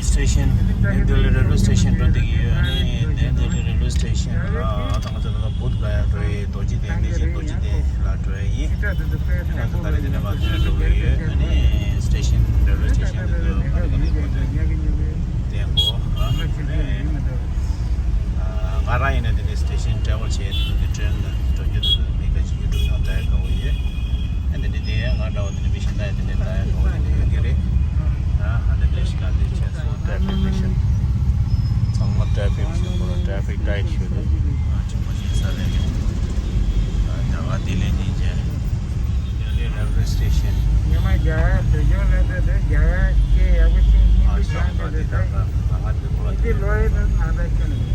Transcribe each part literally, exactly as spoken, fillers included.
སི་ཊེ་ཤན། ནིའུ་ལྡི་ལི་རེལ་ཝེ་སི་ཊེ་ཤན་འགྲོ་བསྡད་ཀྱི་ཡོད། ཨ་ནི་ནིའུ་ལྡི་ལི་རེལ་ཝེ་སི་ཊེ་ཤན་ལ་ད་ང་ཚོ་ད་ལྟ་བུདྡྷ་ག་ཡ་འགྲོ་ཡི། རྡོ་རྗེ་གདན། དེ་བཞིན་རྡོ་རྗེ་གདན་ལ་འགྲོ་ཡི་ཡིན། ང་ཚོ་ད་རེས་དེ་ནས་མར་འགྲོ་གི་ཡོད། ཨ་ནི་སི་ཊེ་ཤན། རེལ་ཝེ་སི་ཊེ་ཤན་དེ་ཚོ་ག་རེ་ག་རེ་འགྲོ་དགོས་དེ་བསྟན་གོ། ཨ་ནི་ང་རང་ཡིན་ན་དེ་ནས་སི་ཊེ་ཤན་ཊེ་རེ་ཝལ་བྱས། དེ་ནས་ཊེ་རེན་ལ་འགྲོ་རྒྱུ་དེ་ཚོ་མི་འགའ་ཅིག་ཡུ་ཊུབ་ནང་ལྟ་ཡ་དགའ་བོ་ཡོད། ཨ་ནི་དེ་ནས་དེ་ཡང་ང་འདྲ་བ་དེ་ནས་མི་གཞན་དག་ཡང་དེ་ནས་ལྟ་ཡ་དགའ་བོ་དེ་འདྲ་ཡོད་ཀྱི་རེད། ཨ་ནི་ལས་ཀ་ལས་བྱས་སོང་། ཊེ་ཕིག་ལས་ཤོད། ཚང་མ་ཊེ་ཕིག་ཤོད་པོ་ར། ཊེ་ཕིག་ལའིཊ་ཤོད་དུ། ཨ་ཅིག་མ་ཤེས་ས་རེད། ཨ་རྒྱ་གར་ལྡི་ལི་ཉིན་བྱས། ལྡི་ལི་རེལ་ཝེ་སི་ཊེ་ཤན། ཉི་མ་རྒྱ་གར་བོད་ལྗོངས་ལ་དེ་དེ་རྒྱ་གར་སྐད་ཡག་པོ་ཤེས་མཁན་ཨ་དེ་ཤོག་གང་ད་དེ་དེ་ད་དེ་ད་ང་དེ་ཁོ་ལ་དེ་ལོ་ཡི་དང་ང་ད་ཁྱོད་ནི།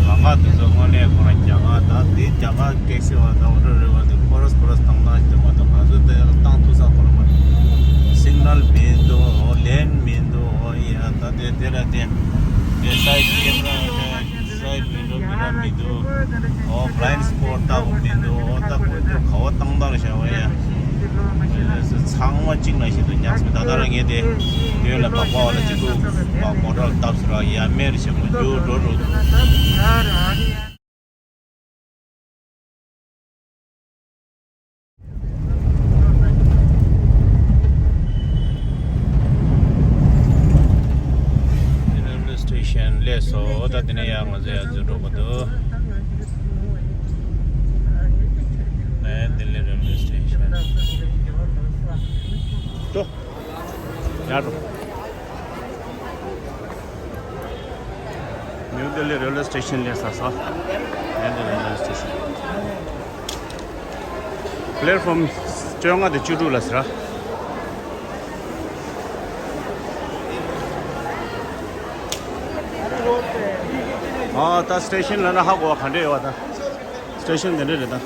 ལམ་ཁ་དེ་ཚོ་དངོས་གནས་ཁོ་རང་རྒྱ་གར་དང་དེ་རྒྱ་གར་ཊེག་སི་བ་དང་ཨོ་ཊོ་ཌ་རའི་ཝར་དེ་ཁོ་རས་ཁོ་རས་བཏང་སྟངས་ཤིག་དེ་མ་གཏོགས་ང་ཚོ་དེ་བཏང་ཐུབ་ས་ཁོ་རང་མ་རེད། སིག་ནལ་མི་འདུག་ཨོ་ལེན་མི་འདུག་ཨོ་ཡ་ད་དེ་དེ་ལ་དེ་དེ་སའི་ཌི་ཀེ་མ་ར་དེ་སའི་ཌི་ཝིན་ཌོ་མི་ར་མི་འདུག་ཨོ་བྷ་ལའིན་སི་པོཊ་ལྟ་བུ་མི་འདུག་ཨོ་ད་ཁོ་ཚོ་ག་བ་བཏང་སྟངས་ཤ་བ་ཡ། ཚང་མ་གཅིག་ནང་བཞིན་དུ་ཉག་སོང་། ད་ལྟ་རང་ངས་དེ་མདུན་ལ་སྦག་སྦག་ལ་གཅིག་པུ་མོ་ཊ་ལ་བཏབ་སོང་ར། ཡ་མེར་བྱེད་མོ་རྒྱུག་འགྲོ་འགྲོ། རེལ་ཝེ་སི་ཊེ་ཤན་སླེབས་སོང་། ད་དེ་ནས་ཡར་ང་ཚོ་ཡར་འཛུལ་འགྲོ་གི་འདུག་ནིའུ་ལྡི་ལི་རེལ་ཝེ་སི་ཊེ་ཤན། འགྲོ། ཡར་འགྲོ། ནིའུ་ལྡི་ལི་རེལ་ཝེ་སི་ཊེ་ཤན་སླེབས་ཚར་སོང་། ནིའུ་ལྡི་ལི་རེལ་ཝེ་སི་ཊེ་ཤན། པི་ལེཊ་ཕོམ་བཅོ་ལྔ་དང་བཅུ་དྲུག་ལ་ཟེར། ཨ་ད་སི་ཊེ་ཤན་ལབ་ན་ཧ་གོ་བ་ག་འདྲ་ཡོད་པ། ད་སི་ཊེ་ཤན་དེ་འདྲ་རེད་ད།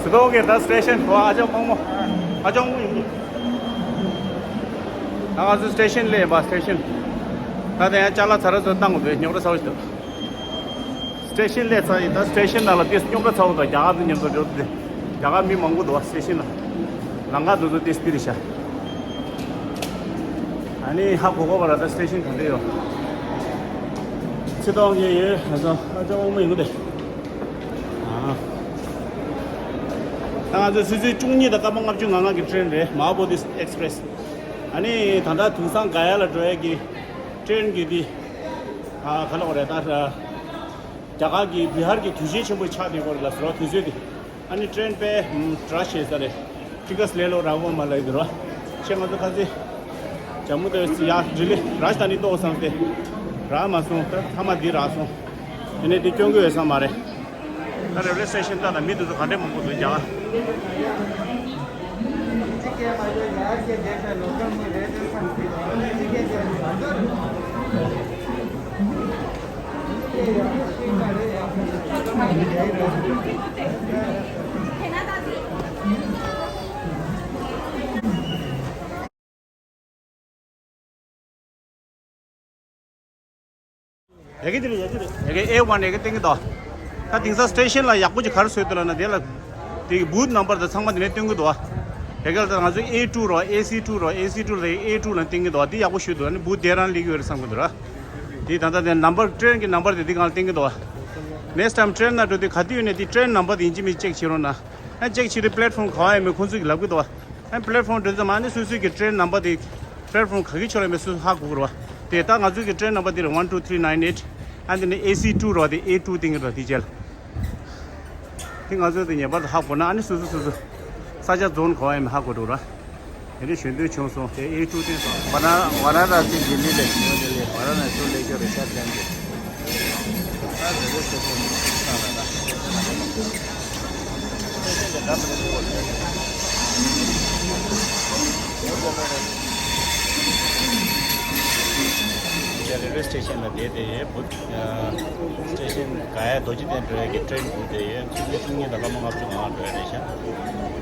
སི་ཏོག་གི་ད་སི་ཊེ་ཤན་གོ། ཨ་ཅག་མོག་མོག་ཨ་ཅག་མོག་ཡིན་གྱི། ད་ང་ཚོ་སི་ཊེ་ཤན་སླེབས་པ། སི་ཊེ་ཤན། ད་དེ་ཡང་ཅ་ལག་ཚ་ར་ཚོ་བཏང་དགོས་པས་རྙོག་དྲ་ཚ་བོ་ཞིག་འདུག་སི་ཊེ་ཤན་སླེབས་ཚར་ཡིན། ད་སི་ཊེ་ཤན་ནང་ལ་ཏོག་ཙམ་རྙོག་དྲ་ཚ་བོ་དང་རྒྱ་གར་དང་མཉམ་དུ་འགྲོ་དུས་རྒྱ་གར་མི་མང་པོ་འདུག་བ། སི་ཊེ་ཤན་ལ་ལམ་ཁ་དེ་ཚོ་ཏོག་ཙམ་འདི་རེད་ཤག་ཨ་ནི་ཧ་གོ་གོ་བ་ར། ད་སི་ཊེ་ཤན་ག་འདྲ་ཡོད། ཚེ་ཏོག་གི་ཡོད། ང་ཚོ་ཨ་ཅག་དབང་མོ་ཡིན་གོ་དེ། ཨ། ད་ང་ཚོ་ཆུ་ཚོད་བཅུ་གཉིས་དང་སྐར་མ་ལྔ་བཅུ་ང་ལྔ་གི་ཊེ་རེན་རེད། མ་ཧཱ་བོ་དྷི་ཨེག་སི་པི་རེ་སི། ཨ་ནི་ད་ལྟ་དུང་སང་ག་ཡ་ལ་འགྲོ་ཡ་གི་ཊེ་རེན་གི་འདི། ཨ་ག་ལ་འོ་རེད་ད། རྒྱ་གར་གི་བི་ཧར་གི་དུས་ཆེན་ཆེན་པོ་ཆགས་བསྡད་ཡོད་རེད་ལ་ཟེར་བ། དུས་ཚོད་འདི། ཨ་ནི་ཊེ་རེན་དཔེ་ར་ཤི་ཡ་ས་རེད། ཊི་ཀེ་ཊི་ལེ་ལོ་ར་ཝོ་མ་ལ་ཡི་དུ་ར། ཤེས་ང་ཚོ་ཁ་ཚེ་ཇམ་མུ་དེ་ཡ་ལྡི་ལི་རཱཇ་དྷ་ནི་གཏོགས་སམ་སྟེ་རག་མ་སོང་། ད་མཐའ་མ་འདི་རག་སོང་། དེ་ནས་འདི་སྐྱོན་གི་ཡོད་ས་མ་རེད། ད་རེ་ལེ་སི་ཊེ་ཤན་ལྟ་ན་མི་དེ་ཚོ་ག་འདྲས་མང་པོ་འདུག་རྒྱ་གར། ཡ་གི་དེ་རེད། ཡ་གི་རེད། ཡ་གི་ཨེ་ཝན་ཡ་གི་སྟོན་གི་འདུག་ད་དེང་སང་སི་ཊེ་ཤན་ལ་ཡག་པོ་ཅིག་ག་རེ་བཟོས་འདུག་ལབ་ན། དེ་ལ་དེ་གི་བུད་ནམ་བར་དང་ཚང་མ་དེ་ནས་སྟོན་གི་འདུག་ཡ་གི་ལ་ད་ང་ཚོ་ཨེ་ཊུ་རོ། ཨེ་སི་ཊུ་རོ། ཨེ་སི་ཊུ་ལ་ཨེ་ཊུ་ལ་སྟོན་གི་འདུག་དེ་ཡག་པོ་ཞིག་འདུག་ཨ་ནི་བུད་དེ་རང་སླེབས་ཀྱི་ཡོད་རེད་བསམ་གི་འདུག་ར། དེ་ད་ལྟ་དེ་ནམ་བར། ཊེ་རེན་གི་ནམ་བར་དེ་དེ་གང་ལ་སྟོན་གི་འདུག་ནེགསི་ཊེམ་ཊེ་རེན་ནང་འགྲོ་དུས་ག་དུས་ཡོད་ནས་དེ་ཊེ་རེན་ནམ་བར་དེ་ཡིན་གཅིག་མིན་གཅིག་ཅེག་བྱེད་རོགས་གནང་། ཨ་ཅེག་བྱེད་དུས་པི་ལེཊ་ཕོམ་ག་བ་ཡོད་མེད་ཁོང་ཚོ་གིས་ལབ་གི་འདུག་བ། ཨ་པི་ལེཊ་ཕོམ་འགྲོ་དུས་ཙམ་ཨ་ནི་སོ་སོ་གི་ཊེ་རེན་ནམ་བར་དེ་པི་ལེཊ་ཕོམ་ག་གི་ཕྱོགས་ལ་ཡོད་མེད་སོ་སོ་ཧ་གོ་དགོས་རེད་བ། དེ་ད་ང་ཚོ་གི་ཊེ་རེན་ནམ་བར་དེ་རེད། ཝན་ཊུ་ཐི་རི་ནའིན་ཨེཊ། ཨ་འདི་ནི་ཨེ་སི་ཊུ་རེད་བ། དེ་ཨེ་ཊུ་སྟོན་གི་རེད་བ། དེ་རྗེས་ལ་དེ་ང་ཚོ་དེ་ངེས་པར་དུ་ཧ་གོ་ན་ཨ་ནི་སོ་སོ་སོ་སོ་ས་ཆ་ཛོན་ག་བ་ཡོད་མེད་ཧ་གོ་འགྲོ་རེད་བ། དེ་ནས་ཞུ་འདོད་བྱུང་སོང་། དེ་ཨེ་ཊུ་སྟོན་སོང་། ཝ་ན་ཝ་ན་ར་སི་ལྡི་ལི་ལས་ཉོ་ལི་ལས་ཝ་ར་ན་སུ་ལས་ཀྱོ་རེ་ཤར་ཅན་གྱི། རེལ་ཝེ་སི་ཊེ་ཤན་ལ་བསྡད་དེ་ཡོད། བུད་ཨ་སི་ཊེ་ཤན་ག་ཡ་རྡོ་རྗེ་གདན་འགྲོ་ཡ་གི་ཊེན་བུད་དེ་ཡོད། ཆུ་ཚོད་བཅུ་གཉིས་དང་སྐར་མ་ལྔ་བཅུ་ང་ལྔ་འགྲོ་ཡ་རེད་ཤག་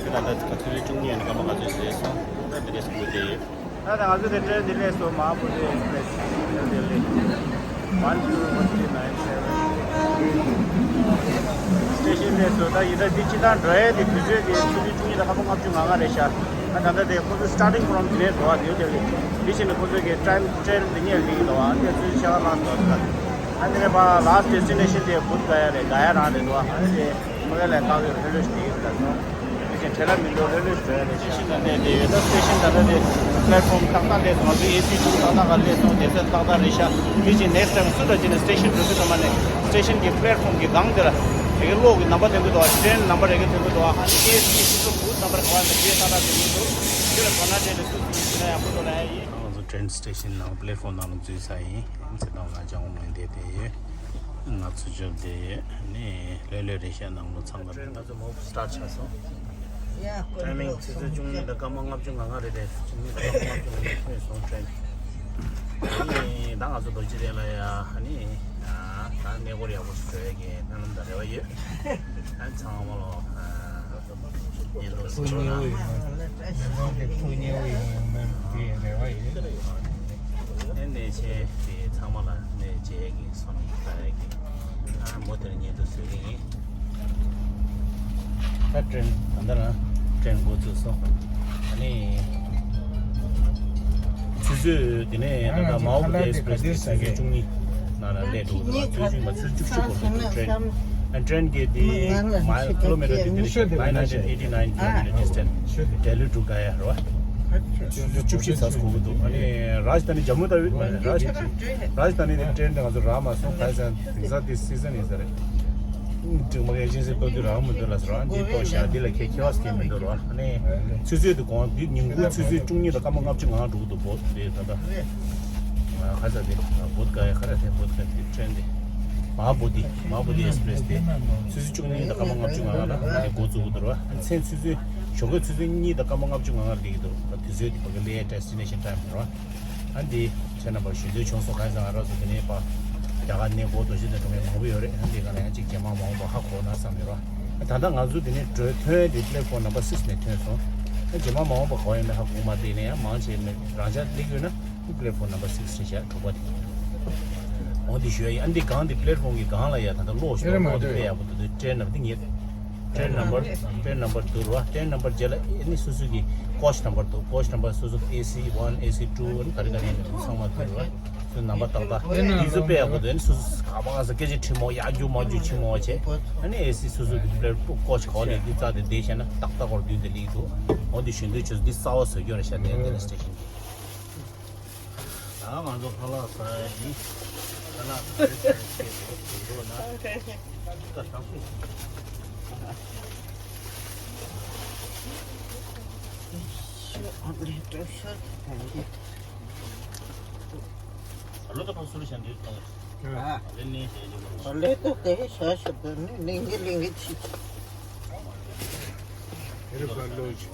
དེ་ད་ལྟ་ཆུ་ཚོད་བཅུ་གཉིས་ནས་སྐར་མ་ལྔ་བཅུ་ཟིན་སོང་། ད་དེ་འདྲས་བུད་དེ་ཡོད། ད་ལྟ་ང་ཚོ་དེ་ཊེན་འདི་སླེབས་སོང་། མ་ཧཱ་བོ་དྷི་ཨེགས་པི་རེ་སི་ནིའུ་ལྡི་ལི། One zero one three nine seven སི་ཊེ་ཤན་སླེབས་སོང་། ད་ཡིན་ད་འདི་སྤྱི་བཏང་འགྲོ་ཡ་དེ་དུས་ཚོད་དེ་ཆུ་ཚོད་བཅུ་གཉིས་དང་སྐར་མ་ལྔ་བཅུ་ང་ལྔ་རེད་ཤག་ད་ད་ལྟ་དེ་ཁོ་ཚོ་starting from འདི་ནས་འགྲོ་བ། ནིའུ་ལྡི་ལི་འདི་བཞིན་ནས་ཁོ་ཚོ་གི་ཊེན་ཊེན་འདི་ཉལ་འདི་ཡིན་འདུག་ཨ་ནི་ཆུ་ཚོད་ཕྱེད་ཀ་ལྷག་འགྲོ་འདུག་ཨ་ནི་རེད་པ། ལཱ་སི་ཊི་ཌེ་སི་ཊི་ནེ་ཤན་དེ་བུད་ག་ཡ་རེད། ག་ཡ་རང་རེད་འདུག་ཨ་ནི་དེ་ཁོ་ཡ་ལས་ཀ་གི་ལྷོད་ལྷོད་ཞིག་དེ་ཡིན་འདུག་ཨ་ནི་དེ་བྱས་ལ་མི་འདུག་ལྷོད་ལྷོད་ཞིག་འགྲོ་ཡ་རེད། ཆུ་ཤིན་ད་ལྟ་དེ་ཡོད་ད། སི་ཊེ་ཤན་ད་ལྟ་དེ་པི་ལེཊ་ཕོམ་ཏག་ཏག་སླེབས་སོང་། ང་ཚོའི་ཨེ་སི་ཆུ་ཏག་ཏག་ག་སླེབས་སོང་། དེ་ཚོ་ཏག་ཏག་རེད་ཤག་དེ་བཞིན་ནེགསི་ཊའིམ་སུ་འདྲ་བྱས་ནས་སི་ཊེ་ཤན་འགྲོ་དུས་ཙམ་པ་ནས་སི་ཊེ་ཤན་གྱི་པི་ལེཊ་ཕོམ་གྱི་སྒང་དེ་ལ་དེ་གའི་གློག་གི་རྣམ་པ་ཐོན་གྱི་འདུག་ཊེན་རྣམ་པ་རེ་ག་ཐོན་གྱི་འདུག་ཨ་ནི་ཨེ་སི་ཆུ་ཚོད་དགུ་རྣམ་པ་རེ་ག་བ་ནས་དེ་ཏག་ཏག་ཐོན་གྱི་འདུག་དེ་ལ་དོ་སྣང་བྱས་ནས་སུ་སུ་ཞིག་ན་ཡག་པོ་འདུག་ལབ་ཡ་ཡིན། ང་ཚོ་ཊེན་སི་ཊེ་ཤན་ནང་པི་ལེཊ་ཕོམ་ནང་ལ་འཛུལ་ཚར་ཡིན། ཚེ་དང་ལ་ལྗང་བོ་ངོས་འདས་དེ་ཡོད། ང་ཚོ་འཇོག་བསྡད་ཡོད། ནི་ལྷོད་ལྷོད་རེད་ཤག་ནང་ལོགས་ཚང་མ། ཊེན་ང་ཚོ་མུ་ཝི་སི་ཊར་ཊི་བྱས་སོང་། ཡ་ཊའི་མིང་ཆུ་ཚོད་བཅུ་གཉིས་དང་སྐར་མ་ལྔ་བཅུ་ང་ལྔ་རེད་དེ། བཅུ་གཉིས་དང་སྐར་མ་ལྔ་བཅུ་ང་ལྔ་ཐོན་སོང་ཊེན། ནི་ད་ང་ཚོ་རྡོ་རྗེ་གདན་ལ་ཡ་ནི་ད་གནས་སྐོར་ཡག་པོ་ཞིག་འགྲོ་ཡ་གི་སྨོན་ལམ་དང་རེ་བ་ཡོད། ཨ་ཚང་མ་ལོ། ཉིན་ལོ་སུ་ཐུགས་མཉེས་པོ་ཡོང་བའི་མེམ་ཐུགས་མཉེས་པོ་ཡོང་བའི་མེམ་དེ་རེ་བ་ཡོད། ཨེ་ནས་ཆེ་དེ་ཚང་མ་ལ་ནས་རྗེས་ཀྱི་སོང་ལྟ་ཡ་གི་མོ་དེར་ཉན་དུ་བཟོས་ཀྱི་ཡིན། ད་ཊེན་ད་ལྟ་རང་ཊེན་འགོ་བཙུགས་སོང་། ཨ་ནི། ཆུ་ཚོད་དེ་ནས་ད་ལྟ་མའོ་བོ་དྷི་ཨེགས་པི་རེ་སི་དེ་ཆུ་ཚོད་བཅུ་གཉིས་ནང་ལ་སླེབས་འགྲོ་གི་འདུག་ཆུ་ཚོད་བཅུ་གཅིག་འགོར་གྱི་འདུག་ཊེན། ཨ་ཊེན་གྱི་དེ་མའི་ཀི་ལོ་མི་ཊར་དེ་དེ་རེད། nine hundred eighty nine kilometer distance Delhi to Gaya རེད་བ། ཆུ་ཚོད་བཅུ་གཅིག་ཙམ་འགོར་གྱི་འདུག་ཨ་ནི་རཱཇ་ཐ་ནི་ཇམ་མུ་ཏ་ཝི་རཱཇ་རཱཇ་ཐ་ནི་དེ་ཊེན་དེ་ང་ཚོ་རག་མ་སོང་། ག་ས་དེང་སང་དེ་སི་ཛན་ཡིན་ས་རེད། འགྲིག་མ་གི་ཨེ་ཇེན་སི་སྤོ་དུས་རག་མི་འདུག་ལ་ཟེར་བ་འདི་ཏོག་ཤ་འདི་ལ་ཁྱད་ཁྱད་པར་ཟེར་མི་འདུག་ར། ཨ་ནི་ཆུ་ཚོད་དུ་གོང་འདི་ཉིན་གུང་ཆུ་ཚོད་བཅུ་གཉིས་དང་སྐར་མ་ལྔ་བཅུ་ང་ལྔ་འགྲོ་གི་འདུག་བོད་དེ་ད་ལྟ་ཁ་ས་དེ་བོད་ག་ཡ་ཁ་ར་དེ་བོད་ག་དེ་ཊེན་དེ་མ་བོ་དི་མ་བོ་དི་ཨེགས་པི་རེ་སི་དེ་ཆུ་ཚོད་བཅུ་གཉིས་དང་སྐར་མ་ལྔ་བཅུ་ང་ལྔ་ལ་དེ་འགོ་བཙུགས་གི་འདུག་ར། ཨ་ནི་མཚན་ཆུ་ཚོད་ཞོགས་ཀའི་ཆུ་ཚོད་གཉིས་དང་སྐར་མ་ལྔ་བཅུ་ང་ལྔ་ལ་བསྡད་ཀྱི་འདུག་དུས་ཚོད་དེ་བ་གི་ལེ་ཌེ་སི་ཊི་ནེ་ཤན་ཊའིམ་ར། ཨ་འདི་ཁྱེད་རྣམ་པ་ཞུ་འདོད་བྱུང་སོང་། གང་ཡིན་ཟེར་ང་རང་ཚོ་དེ་ནས་ཕར་རྒྱ་གར་གནས་སྐོར་རྡོ་རྗེ་གདན་འགྲོ་མཁན་མང་པོ་ཡོད་རེད། ཨ་འདི་ག་ལ་ཡང་གཅིག་རྗེས་མ་མ་འོངས་པ་ཧ་གོ་ན་བསམ་ཡོད་ར། ད་ལྟ་ང་ཚོ་དེ་ནས་འགྲོ་ཐོན་དེ་པི་ལེཊ་ཕོམ་ནམ་བར་སིགས་ནས་ཐོན་སོང་། ཨ་རྗེས་མ་མ་འོངས་པ་ག་པར་ཡོད་མེད་ཧ་གོ་མ་བསྡད་ནས་ཡང་མང་ཆེ་མེད་རང་འཇགས་སླེབས་ཡོད་ན་པི་ལེཊ་ཕོམ་ནམ་བར་སིགས་རེད་བཞག་དྲུག་པ་དེ། འོ་འདི་ཞུ་ཡ་ཡིན། ཨ་འདི་སྒང་དེ་པི་ལེཊ་ཕོམ་གི་སྒང་ལ་ཡ་ད་ལྟ་གློག་ཞིག་འདུག་གློག་དེ་དཔེ་ཡག་པོ་འདུག་དེ་ཊེན་ནམ་བར་དེ་ཉེ། ཊེན་ནམ་བར་ཊེན་ནམ་བར་འདུག་ར། ཊེན་ནམ་བར་རྗེས་ལ་ཨེ་ནི་སོ་སོ་གི་ཀོ་ཆི་ནམ་བར་འདུག་ཀོ་ཆི་ནམ་བར་སོ་སོ་ཨེ་སི་ཝན་ཨེ་སི་ཊུ་ཨ་ནི་ག་རེ་ག་རེ་ཡིན་ནའི་ཚང་མ་འདུག་ར། སོ་ནམ་བར་ཏག་ཏག་འདི་ཚོ་དཔེ་ཡག་པོ་འདུག་ཨེ་ནི་སོ་སོ་ག་པ་ག་ས་སྐད་ཆ་དྲི་མོ་ཡག་རྒྱུ་མ་རྒྱུ་ཆི་མོ་བྱས། ཨ་ནི་ཨེ་སི་སོ་སོ་གི་པི་ལེཊ་ཀོ་ཆི་ག་པ་ལས་འདི་རྩ་དེ་བསྡད་བྱས་ན་ཏག་ཏག་གོར་འདུག་དེ་ལིག་འདུག་འོ་འདི་ཞུ་འདོད་བྱུང་སོང་། འདི་གསར་པ་བཟོ་རྒྱུ་རེད་ཤག་དེ་ནས་དེ་ནས་སི་ཊེ་ཤན་གི། ད་ང་ཚོ་ཁ་ལག་ཟ་ཡ་ཡིན། ཁ་ལག་ཟ་རེ་ཟ་རེ་བྱེད་དགོས་འགྲོ་ན། ད་ཞག་སུ། ཨ་ལོ་ད་ཕ་སུ་རི་ཤན་དུས་དང་། ཨ་ལེ་ནི་ཞེས་ཞུ་བ། ཨ་ལེ་ད་དེ་ཤ་ཤ་ད་ནི་ལིང་གི་ལིང་གི་ཆི་ཆི། དེ་རུ་ཁ་ལོ་ཞིག་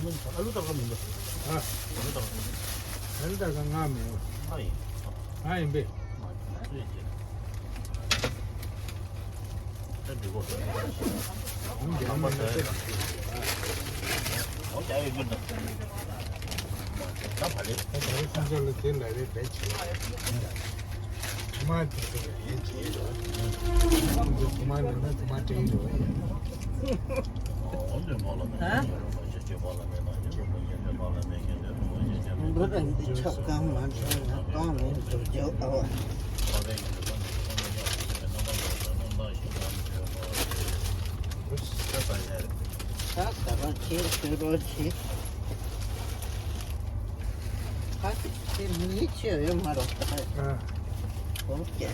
ཨ་ལུ་དང་ང་མི་འདུག་ཨ་ལུ་དང་ང་མི་འདུག་ང་ཡིན་པས། ད་ག་རང་ཁྱེད་ཤོད་རོགས་བྱེད། ད་དེ་མི་ཆེ་ཡོད་མ་རེད་ད། ཨ། ཨོ་ཀེ།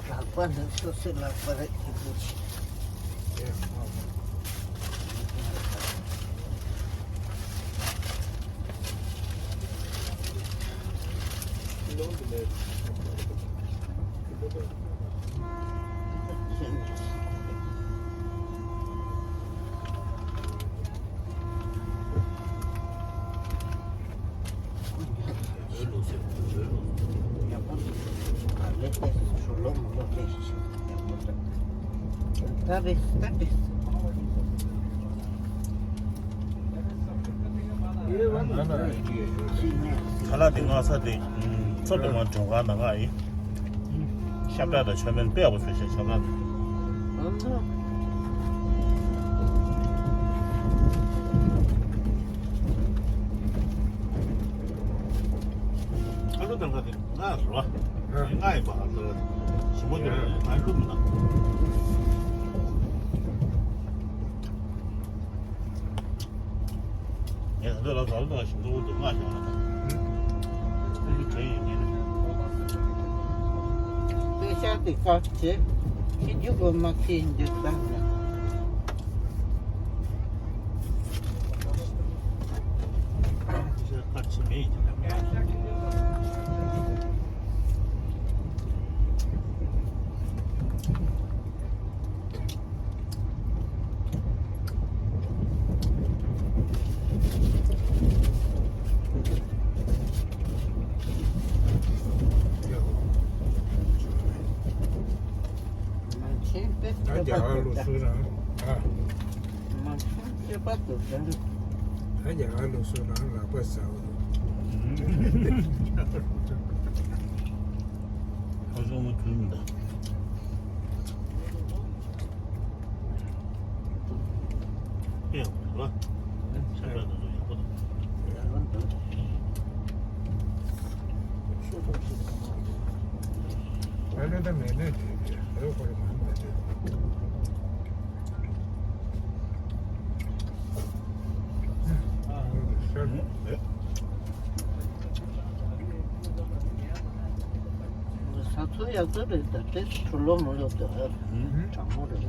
ལག་པ་ནི་སོ་སོའི་ལག་པ་རེད་དེ་འདྲ་ཞིག་ཨེ་མ་མ། ཁ་ལག་དེ་མངགས་ས་དེ་མཚོ་སྟོད་མ་མགྲོན་ཁང་ནང་ང་ཡིན། ཤ་བཀྲ་དང་མཆོད་མེ་དཔེ་ཡག་པོ་བཟོས་ཤག་ཤ་བཀྲ་དང་། ཨ་ལོ་དང་ག་དེ་ང་རེད་བ། ང་ཡིན་པ་ཨ་ལོ་ཞིམ་པོ་དེ་ང་ལུག་མི་འདུག་ངས་ད་ལྟ་ལ་ཟ་ལ་དང་ཞིམ་པོ་འདུག་ང་ཞང་ལ་དང་། ཁོང་ཚོ་གྲོས་ཡིན་ངེས་ན། པེ་ཤག་དེ་བཀག་བྱས། ཁྱི་རྒྱུག་གོ་མ་ཁྱི་འདི་བཀག་ན། ད་རྒྱ་གར་ལུགས་སྲོལ་རང་ཨ། མ་ཁྱོད་ཁྱོད་པ་དུ་ཟེར། ད་རྒྱ་གར་ལུགས་སྲོལ་རང་ལག་པ་ཟ་བ་དུ། ཁ་སོང་མ་ཐུལ་མི་འདུག་ཨེ་ཡག་པོ་འདུག་ལ། ཤ་ཁྲག་དེ་ཚོ་ཡག་པོ་འདུག་ཨ་ལེ་ད་མེད་ནས་དེ་རེད་ཁོ་རེ་མ་མ་དེ། ས་ཚོ་ཡག་པོ་རེད་ད། དེ་གྲོ་ལོ་མོ་ལོ་དེ་གྲང་མོ་རེད།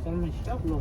ས་མ་ཤག་ལོ།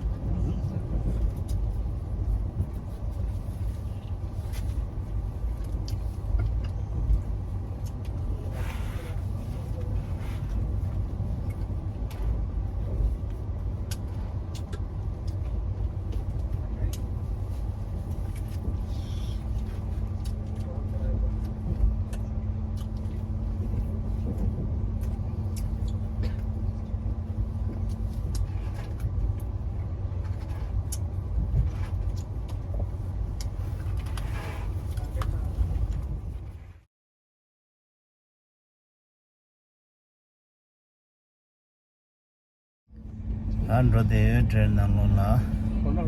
ང་འགྲོ་བསྡད་ཡོད། ཊེ་རེན་ནང་ལོགས་ལ་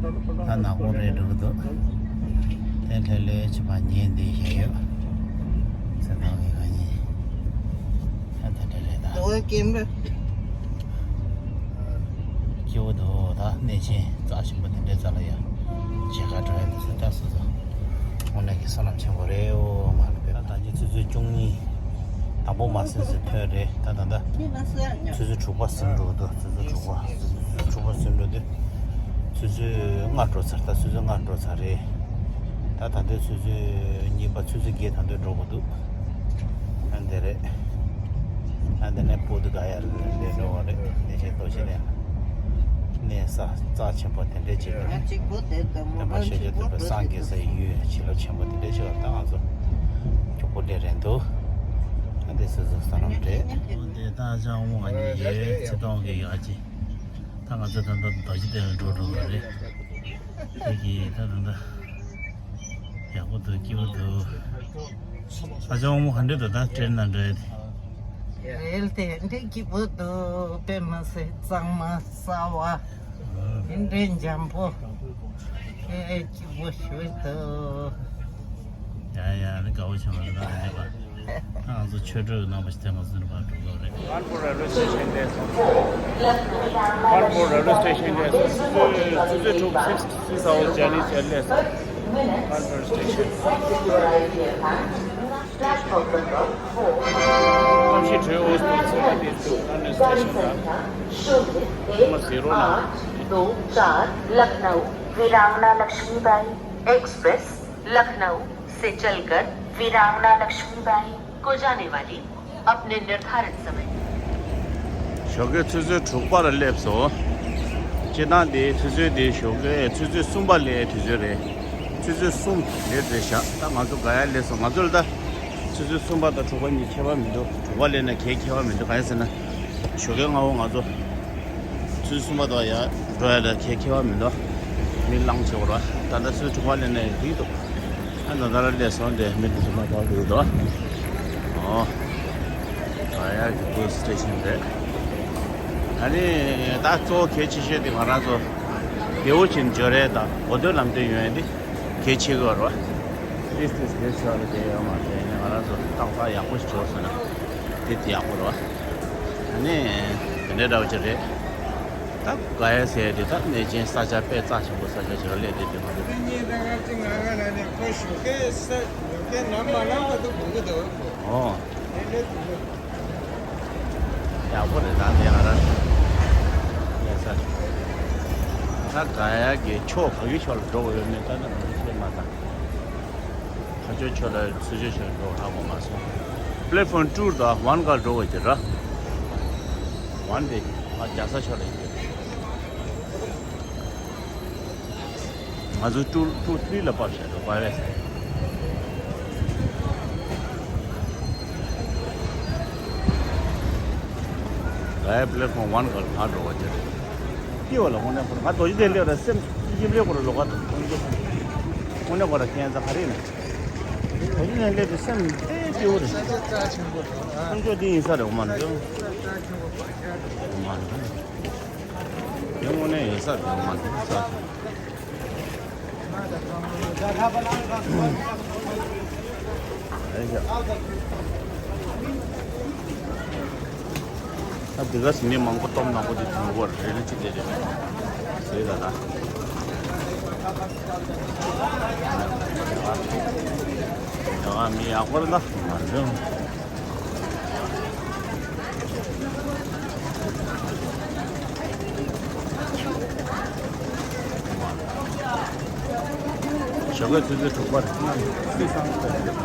ད་ནག་པོ་རེད་འགྲོ་གི་འདུག་དེ་ལྷོད་ལྷོད་ཅིག་ཕར་ཉལ་བསྡད་བཞག་ཡོད། ཚེ་ཐང་གི་ང་གཉིས་ད་དེ་འདྲ་རེད་ད། ཨོ་ཀེམ་ར། སྐྱིད་པོ་འདུག་ད་གནས་ཆེན་རྩ་ཆེན་པོ་དེ་འདྲའི་རྩ་ལ་ཡ་མཇལ་ཁ་འགྲོ་ཡ་འདུག་ཟེར། ད་སོ་སོ་དངོས་གནས་ཀྱི་བསོད་ནམས་ཆེན་པོ་རེད། ཨོ་མ་རེད་པས། ད་ད་གིན་ཆུ་ཚོད་བཅུ་གཉིས་དང་པོ་མ་ཟིན་ཟིན་ཐོན་རེད། ད་ད་ད་ཆུ་ཚོད་དྲུག་པ་ཟིན་འགྲོ་འདུག་ཆུ་ཚོད་དྲུག་པ་དྲུག་པ་ཟིན་འགྲོ་དུས་ཆུ་ཚོད་ལྔ་འགྲོ་ཚར། ད་ཆུ་ཚོད་ལྔ་འགྲོ་ཚར་རེད། ད་ད་ལྟའི་ཆུ་ཚོད་གཉིས་པ་ཆུ་ཚོད་བརྒྱད་ད་ལྟ་འགྲོ་གི་འདུག་ཨ་འདི་རེད། ཨ་འདི་ནས་པོ་ཏུ་ག་ཡ་ལ་འགྲོ་བ་རེད། གནས་ཆེན་རྡོ་རྗེ་གདན་ལ། གནས་ས་རྩ་ཆེན་པོ་དེ་འདྲས་ཅིག་རེད། བསྟན་པ་ཤཱཀྱ་ཐུབ་པའི་སངས་རྒྱས་སའི་ཡུལ་བྱིན་རླབས་ཆེན་པོ་དེ་འདྲས་ཅིག་ལ་ད་ང་ཚོ་མགྱོགས་པོ་སླེབས་རན་འདུག་ཨ་འདི་སོ་སོ་བསོད་ནམས་རེད། འོ་དེ་ད་ཅང་དབང་ང་གཉིས་ཡོད། ཚེ་ཐོག་གི་ཡག་ཅིག་ད་ང་ཚོ་ད་ལྟ་རྡོ་རྗེ་གདན་ལ་འགྲོ་འགྲོ་བ་རེད། དེ་གི་ད་ད་ད། ཡག་པོ་འདུག་སྐྱིད་པོ་འདུག་ཨ་ཅག་དབང་མོ་ག་འདྲ་འདུག་ད་ཊེ་རེན་ནང་འགྲོ་ཡ་དེ། རེད་དེ་འདྲའི་སྐྱིད་པོ་འདུག་དཔེ་མ་སྲིད་གཙང་མ་གསར་བ། དེ་འདྲའི་འཇམ་པོ། ཨེ་སྐྱིད་པོ་ཞེ་པོ་འདུག་ཡ་ཡ་ནི་དགའ་བོ་བྱུང་བ་རེད། ད་དེ་འདྲ་པ། ད་ང་ཚོ་ཆོས་གྲོགས་རྣམ་པ་ཞིག་དེ་ང་ཚོ་འདི་པར་འགྲོ་དགོས་རེད། Kanpur railway station ལ་སོང་། Kanpur railway station ལ་སོང་། ཆུ་ཚོད་ཆུ་ཚོད་དྲུག six six hours journey བྱས་ལས་སོང་། Kanpur station གནམ་གཤིས་དྲོད་འོ་འདུག गाड़ी संख्या शून्य एक आठ दो चार लखनऊ वीरांगना लक्ष्मीबाई एक्सप्रेस लखनऊ से चलकर वीरांगना लक्ष्मीबाई को जाने वाली अपने निर्धारित समय। ཞོགས་ཀའི་ཆུ་ཚོད་དྲུག་པར་སླེབས་སོང་། སྤྱིར་བཏང་དེ་ཆུ་ཚོད་དེ་ཞོགས་ཀའི་ཆུ་ཚོད་གསུམ་པ་སླེབས་དུས་ཚོད་རེད། ཆུ་ཚོད་གསུམ་ལས་རེད་ཤག་ད་ང་ཚོ་ག་ཡ་སླེབས་སོང་། ང་ཚོ་ལ་ད་ཆུ་ཚོད་གསུམ་པ་དང་དྲུག་པ་གཉིས་ཁྱད་པར་མི་འདུག་དྲུག་པ་སླེབས་ན་གའི་ཁྱད་པར་མི་འདུག་གང་ཡིན་ཟེར་ན། ཞོགས་ཀའི་སྔ་པོ་ང་ཚོ་ཆུ་ཚོད་གསུམ་པ་དང་ཡར་འགྲོ་ཡ་ལ་གའི་ཁྱད་པར་མི་འདུག་མི་ལངས་བྱེད་དགོས་ར། ད་ལྟ་ཆུ་ཚོད་དྲུག་པ་སླེབས་ན་ཡང་འགྲིག་འདུག་ཨ་ད་ལྟ་ར་སླེབས་སོང་། དེ་མི་དེ་ཚོ་མ་པར་འགྲོ་གི་འདུག་ཨོ། ད་ཡར་གྱི་བྷ་སི་སི་ཊེ་ཤན་རེད། ཨ་ནི་ད་གཙོ་བོ་གལ་ཆེ་ཤོས་དེ་ང་རང་ཚོ་བེའུ་ཅིན་འབྱོར་རེད། ད་གོ་ཐོས་ལམ་སྟོན་ཡོང་ཡ་དེ་གལ་ཆེ་གི་རེད་བ། ཏིས་ཏིས་དེ་ཤོར་དེ་ཡོད་མ་རེད། ང་རང་ཚོ་ཏག་ཏག་ཡག་པོ་ཞིག་འབྱོར་སོང་ན་དེ་དེ་ཡག་པོ་རེད་བ། ཨ་ནི་དེ་འདྲའི་འདྲ་བོ་ཅིག་རེད། ད་ག་ཡ་ཟེར་དེ་ད་གནས་ཆེན་ས་ཆ་དཔེ་རྩ་ཆེན་པོ་ས་ཆ་ཞིག་ལ་སླེབས་དེ་དེ་མ་རེད། དེ་གཉིས་ད་ང་གཅིག་ང་ང་ལ་ནས་ཁོ་ཞོགས་ཀས་ས་ཞོགས་ཀས་ནམ་མ་ལངས་པ་དུ་དགོས་ཀྱི་འདུག་ཨོ། དེ་ལས་དུ་ཡག་པོ་རེད། ད་དེ་ང་རང་ལས་ས་ད་ག་ཡ་གི་ཕྱོགས་ག་གི་ཕྱོགས་ལ་འགྲོ་དགོས་ཡོད་མེད་ད་ནི་མི་ཤེས་མ་ད། ཁ་ཆོ་ཆོ་ལ་ཚུ་ཆོ་ཆོ་འགྲོ་ཧ་གོ་མ་སོང་། པླེ་ཕོན་ཊུ་དང་ཝན་ག་འགྲོ་བ་ཅི་ར། ཝན་དེ་ང་རྒྱ་ས་ཆོ་ལ་ཡིན། ང་ཚོ་ཊུ་ཊུ་ཐི་རི་ལ་བབས་ཤག་འགྲོ་བ་རེད། ལའི་པླེ་ཕོན་ཝན་ག་ལ་ཕར་འགྲོ་བ་ཅི་རེད། སྐྱེ་བ་ལ་དངོས་གནས་ཁོ་ང་རྡོ་རྗེ་གདན་སླེབས་ར་སེམས་སྐྱིད་ཀྱི་སླེབས་ཁོ་ར་ལོག་ག་དང་དངོས་གནས་ཁོ་ར་ཁྱད་མཚར་ག་རེ་ཡིན་ན། རྡོ་རྗེ་གདན་སླེབས་དུས་སེམས་དཔེ་སྐྱིད་པོ་རེད། ས་ཆ་རྩ་ཆེན་པོ་རེད། ཨ། ཁོང་ཚོ་འདི་ཡིན་ས་རེད་འོ་མ་ན་ཅོ། ས་ཆ་རྩ་ཆེན་པོ་བར་ཆད་རེད། འོ་མ་ན་ཅོ། དེ་དངོས་གནས་ཡིན་ས་རེད་འོ་མ་ན་ཅོ། ས་ཆེན་པོ། ཨ་འདི་ག་ཟིན་ནས་མང་པོ་སྟོབས་ནག་པོ་དེ་དུས་འགོར་རེ་རེ་གཅིག་དེ་རེད། ཟེར་ད་ད། ཡང་མི་ཡག་པོ་རེད་ད། མ་རེད། ཞོགས་ཀའི་ཆུ་ཚོད་དྲུག་པར་སུས་སང་། སྟེ་ཤིང་། དང་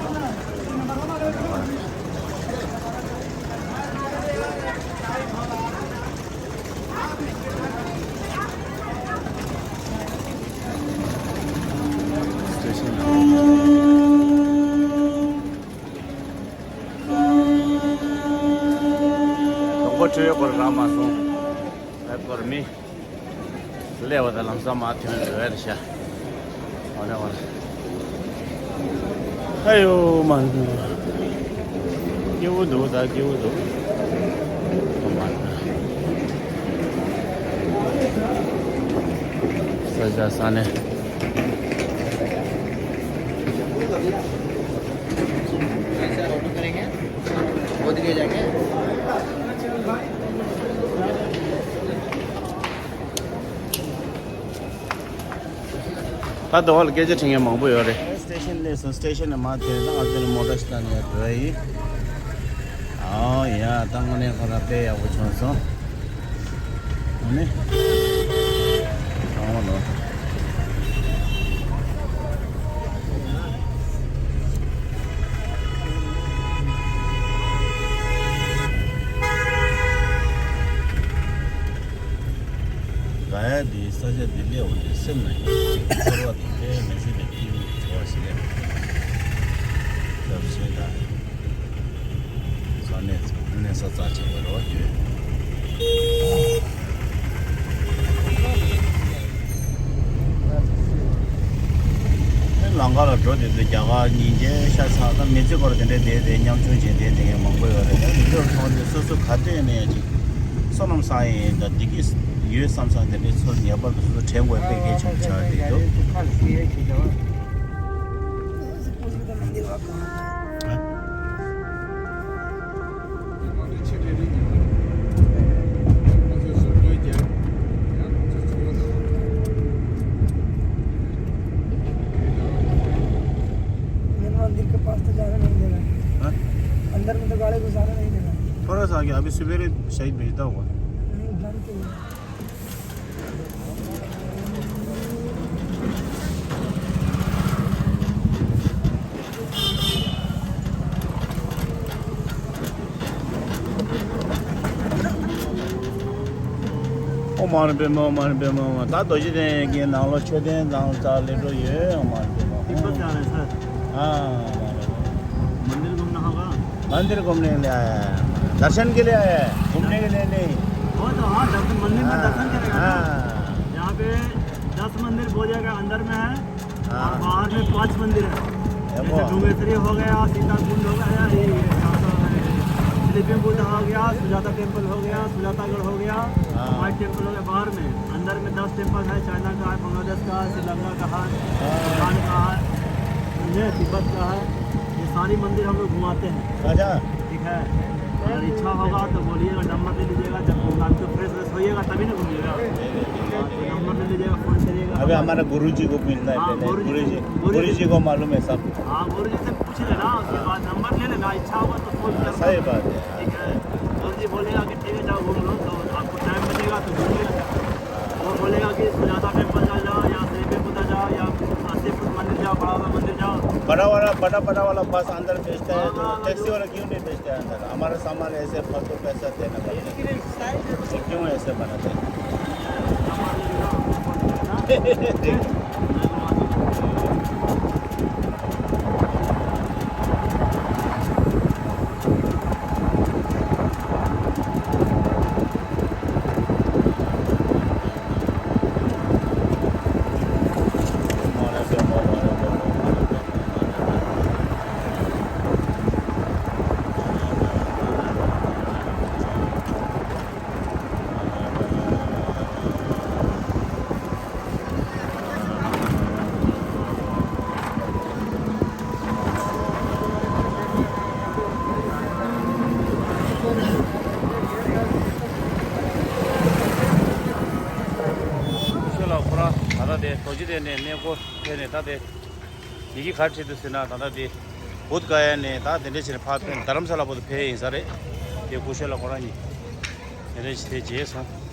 པོ་ཁྲོས་སྐོར་རག་མ་སོང་། ལབ་སྐོར་མི། སླེབས་པ་དང་ལམ་སང་མར་ཐོན་འགྲོ་ཡ་རེད་ཤག་འོ་ན་འོ་ན། ཨ་ཡོ་མ་རེད། སྐྱིད་པོ་འདུག་ད་སྐྱིད་པོ་འདུག་འོ་མ་རེད། ས་ཆ་ས་གནས། ད་དོ་བ་ལ་སྐད་ཆ་དྲི་མཁན་མང་པོ་ཡོད་རེད། སི་ཊེ་ཤན་སླེབས་སོང་། སི་ཊེ་ཤན་ནས་མར་ཐོན་ཙང་ང་ཚོ་ནི་མོ་ཊ་ཞིག་བཏང་ནས་འགྲོ་ཡ་ཡིན། ཨོ་ཡ། ད་དངོས་གནས་ཁོ་རང་དཔེ་ཡག་པོ་བྱུང་སོང་། དངོས་གནས། ཨོ་ལོ། ག་ཡ་འདི་ས་ཆ་འདི་སླེབས་འོང་དུས་སེམས་ནང་ཡང་ཅིག་ཚོར་བ་དང་དཔེ་མི་སྲིད་པའི་སྐྱིད་པོ་ཚོར་བ་ཞིག་སླེབས། སྐབས་ཤིག་ད་ས་གནས་ཚོ་གནས་ས་རྩ་ཆེན་པོ་རེད་བ་ཡོད། ལམ་ཁ་ལ་འགྲོ་དུས་ཚོད་རྒྱ་གར་ཉིན་བྱེད་ཤ་ཚ་ད་མི་ཚེ་སྐོར་དེ་འདྲའི་བསྡད་དེ་མཉམ་ཆུང་བྱས་བསྡད་དེ་མང་པོ་ཡོད་རེད། ད་མི་ཚོར་མཐོང་དུས་སོ་སོ་ག་དུས་ནས་ཡང་ཅིག་བསོད་ནམས་བསགས་ཡིན་ད་བདེ་སྐྱིད་ཡོད་བསམ་བསམ་དེ་འདྲའི་ཚོར་ངེས་པར་དུ་སོ་སོ་དྲན་དགོས་དཔེ་གལ་ཆེན་པོ་ཆགས་བསྡད་འདུག मेन मंदिर के पास तो जाने नहीं देगा। हाँ? अंदर में तो गाड़ी घुसाने नहीं देगा। थोड़ा सा आगे, अभी सवेरे शायद भेजता होगा। ཨོཾ་མ་ཎི་པདྨེ། ཨོཾ་མ་ཎི་པདྨེ། ཨོཾ། ད་རྡོ་རྗེ་གདན་གྱི་ནང་ལོགས་མཆོད་རྟེན་ནང་ལ་ལས་འགྲོ་ཡོད། ཨོཾ་མ་ཎི་པདྨེ། तिब्बत जा रहे हैं सर। हाँ। मंदिर घूमना होगा। मंदिर घूमने के लिए आया है। दर्शन के लिए आया है, घूमने के लिए नहीं। वो तो हाँ, दर्शन, मंदिर में हाँ, दर्शन करेगा ना। हाँ। यहाँ पे दस मंदिर बोधगया के अंदर में है। हाँ। और बाहर में पांच मंदिर है। देखो। जैसे डूंगेश्वरी हो गया, सीता कुंड हो गया, ये, ये, क्या कहते हैं, स्लीपिंग बुद्धा हो गया, सुजाता टेम्पल हो गया, सुजातागढ़ हो गया, हाँ। व्हाइट टेम्पल हो गया बाहर में। अंदर में दस टेम्पल है, चाइना का है, बांग्लादेश का है, श्रीलंका का है, हाँ। भूटान का है, समझे, तिब्बत का है। ये सारी मंदिर हम लोग घुमाते हैं। अच्छा। ठीक है, अगर इच्छा होगा तो बोलिएगा, नंबर ले लीजिएगा। जब आपको फ्रेश व्रेश होइएगा तभी ना घूमिएगा। हाँ, तो नंबर ले लीजिएगा, फोन करिएगा। अभी हमारा गुरु जी को मिलना है हाँ, पहले। गुरु जी गुरु जी, को, गुरु गुरु जी जी को मालूम है सब। हाँ, गुरु जी से पूछ लेना, उसके हाँ। बाद नंबर ले लेना, इच्छा होगा तो फोन हाँ, करना। सही बात है। ठीक है, गुरु जी बोलेगा कि ठीक है, जाओ घूम लो, तो आपको टाइम मिलेगा तो घूमिएगा। वो बोलेगा कि सुजाता टेम्पल चल जाओ, या श्री विभुता जाओ, या अस्सी फुट मंदिर जाओ, बड़ा वाला मंदिर जाओ। बड़ा वाला, बड़ा, बड़ा वाला बस अंदर भेजता है, तो हाँ, टैक्सी जो वाला क्यों नहीं भेजता है अंदर? हमारा सामान ऐसे फालतू पैसा देना पड़ता है। ये क्यों ऐसे बनाते हैं? ཁོ་ཚོ་ལ་ཁོ་རང་ད་ལྟ་དེ་རྡོ་རྗེ་གདན་ནས་གནས་སྐོར་ཕེབས་ནས། ད་དེ་ཡི་གེ་ག་རེ་བྲིས་འདུག་ཟེར་ན། ད་ལྟ་དེ་བོདྷ་ག་ཡ་ནས་ད་དེ་འདྲ་བྱས་ནས་ཕར་ཕེབས། རྡ་རམ་ས་ལ་བར་དུ་ཕེབས་ཡིན་ས་རེད། དེ་སྐུ་ཞབས་ལགས་ཁོ་རང་གཉིས་དེ་འདྲ་བྱས་དེ་མཇལ་སོང་།